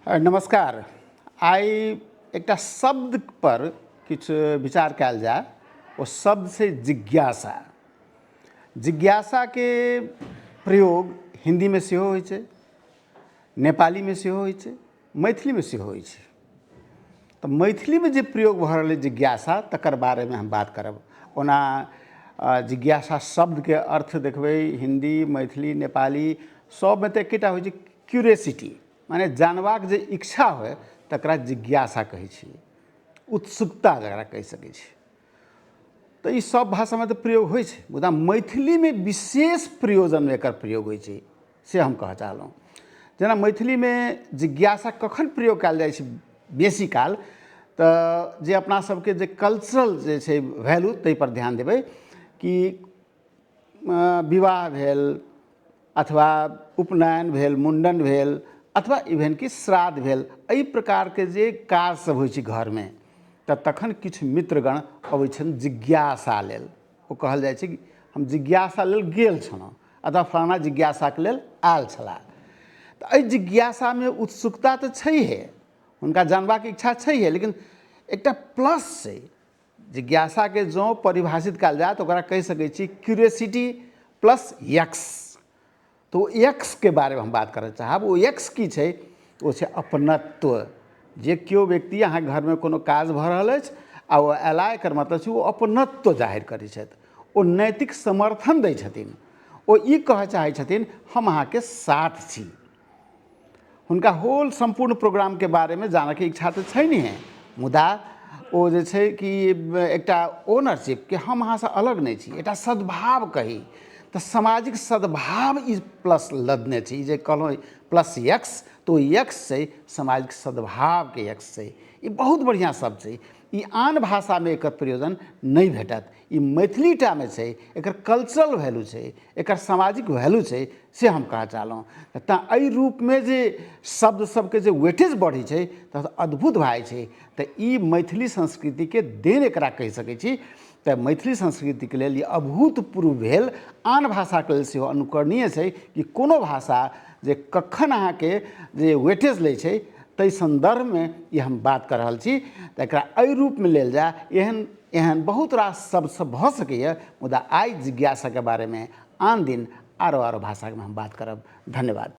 नमस्कार। आइ एकटा शब्द पर किछु विचार कयल जाय। ओ शब्द छै जिज्ञासा। जिज्ञासाके प्रयोग हिन्दीमे सेहो होइ छै, नेपालीमे सेहो होइ छै, मैथिलीमे सेहो होइ छै। तऽ मैथिलीमे जे प्रयोग भऽ रहल अइ जिज्ञासा, तकर बारेमे हम बात करब। ओना जिज्ञासा शब्दके अर्थ देखबै हिन्दी, मैथिली, नेपाली सभमे तऽ एकेटा होइ छै, क्यूरियोसिटी, माने जानबाक जे इच्छा होइ तकरा जिज्ञासा कहै छियै, उत्सुकता जकरा कहि सकै छी। तऽ ई सभ भाषामे तऽ प्रयोग होइ छै, मुदा मैथिलीमे विशेष प्रयोजनमे एकर प्रयोग होइ छै, से हम कहऽ चाहलहुँ। जेना मैथिलीमे जिज्ञासा कखन प्रयोग कयल जाइ छै बेसी काल, तऽ जे अपना सबके जे कल्चरल जे छै वैल्यू, ताहिपर ध्यान देबै कि विवाह भेल अथवा उपनयन भेल, मुण्डन भेल अथवा इवेन कि श्राद्ध भेल, एहि प्रकारके जे काज सब होइ छै घरमे, तऽ तखन किछु मित्रगण अबै छनि जिज्ञासा लेल। ओ कहल जाइ छै कि हम जिज्ञासा लेल गेल छलहुँ अथवा फलाना जिज्ञासाके लेल आयल छलाह। तऽ एहि जिज्ञासामे उत्सुकता तऽ छैहे, हुनका जानबाक इच्छा छैहे, लेकिन एकटा प्लस छै। जिज्ञासाके जँ परिभाषित कयल जाय तऽ ओकरा कहि सकै छी क्यूरियोसिटी प्लस यक्स। तऽ ओ यक्सके बारेमे हम बात करय चाहब। ओ यक्स की छै? ओ छै अपनत्व। जे केओ व्यक्ति अहाँके घरमे कोनो काज भऽ रहल अछि आ ओ अयला, एकर मतलब छै ओ अपनत्व जाहिर करै छथि, ओ नैतिक समर्थन दै छथिन, ओ ई कहऽ चाहै छथिन हम अहाँके साथ छी। हुनका होल सम्पूर्ण प्रोग्रामके बारेमे जानऽके इच्छा तऽ छै नहिए, मुदा ओ जे छै कि एकटा ओनरशिप कि हम अहाँसँ अलग नहि छी, एकटा सद्भाव कही तऽ सामाजिक सद्भाव ई प्लस लदने छै। ई जे कहलहुँ प्लस यक्स, तऽ ओ यक्स छै सामाजिक सद्भावके यक्स छै। ई बहुत बढ़िआँ शब्द छै। ई आन भाषामे एकर प्रयोजन नहि भेटत, ई मैथिलीटामे छै। एकर कल्चरल वैल्यू छै, एकर सामाजिक वैल्यू छै, से हम कहऽ चाहलहुँ। तऽ एहि रूपमे जे शब्द सबके जे वेटेज बढ़ै छै तऽ अद्भुत भए जाइ छै। तऽ ई मैथिली संस्कृतिके देन एकरा कहि सकै छी। तऽ मैथिली संस्कृतिके लेल ई अभूतपूर्व भेल, आन भाषाके लेल सेहो अनुकरणीय छै कि कोनो भाषा जे कखन अहाँके जे वेटेज लै छै, ताहि सन्दर्भमे ई हम बात कऽ रहल छी। तऽ एकरा एहि रूपमे लेल जाय, एहन एहन बहुत रास शब्द सब भऽ सकैए, मुदा आइ जिज्ञासाके बारेमे, आन दिन आरो आरो भाषामे हम बात करब। धन्यवाद।